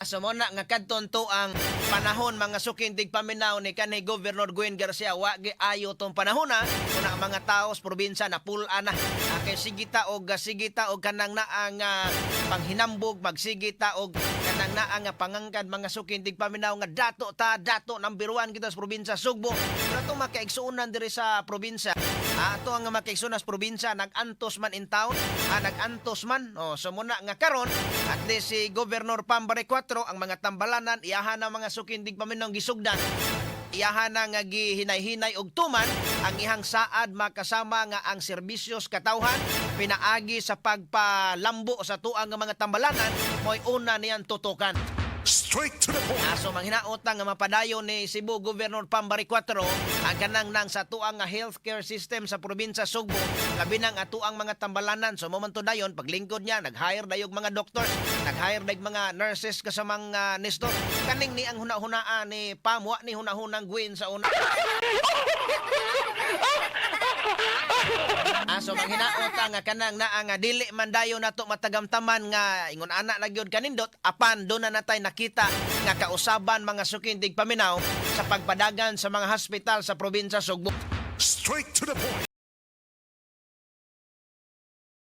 So mo na nga kadton to ang panahon, mga suking tigpaminaw, ni kanhi Governor Gwen Garcia, wa gi ayo tong panahon na una ang mga tao sa probinsya na pul-an na. Kay sige ta og kanang naa nga panghinambog, magsige ta og kanang naa nga pangangkad, mga suking tigpaminaw, nga dato ta, dato number 1 kita sa probinsya Sugbo. Pero itong makaigsuonan diri sa probinsya, ato ang makaigsuonan sa probinsya, nag-antos man in town, nag-antos man. Oh, so muna nga karon at least si Governor Pam Baricuatro, ang mga tambalanan iyahan na, mga suking tigpaminaw, gisugdan, iyahan na nga gihinay-hinay og tuman ang ihang saad, makasama nga ang serbisyo sa katawhan pinaagi sa pagpalambo sa tuang nga mga tambalanan mo'y una niyang tutukan. Straight to the point. Aso manghinaot nga mapadayon ni Cebu Governor Pam Baricuatro ang kanang nang sa tuang nga healthcare system sa probinsya Sugbo, labi nang atuang mga tambalanan. So mo man to dayon paglingkod niya, nag-hire dayog mga doctors, nag-hire dayog mga nurses kasamang Nestor. Kaning ni ang hunahunaan ni Pam, wa ni hunahunang Gwen sa una. So manghinaot nga kanang naa nga dili man dayon nato matagamtaman nga ingon ana na gyud kanindot, apan do na natay nakita nga kausaban, mga suking tigpaminaw, sa pagpadagan sa mga hospital sa probinsya Sugbo. Straight to the point.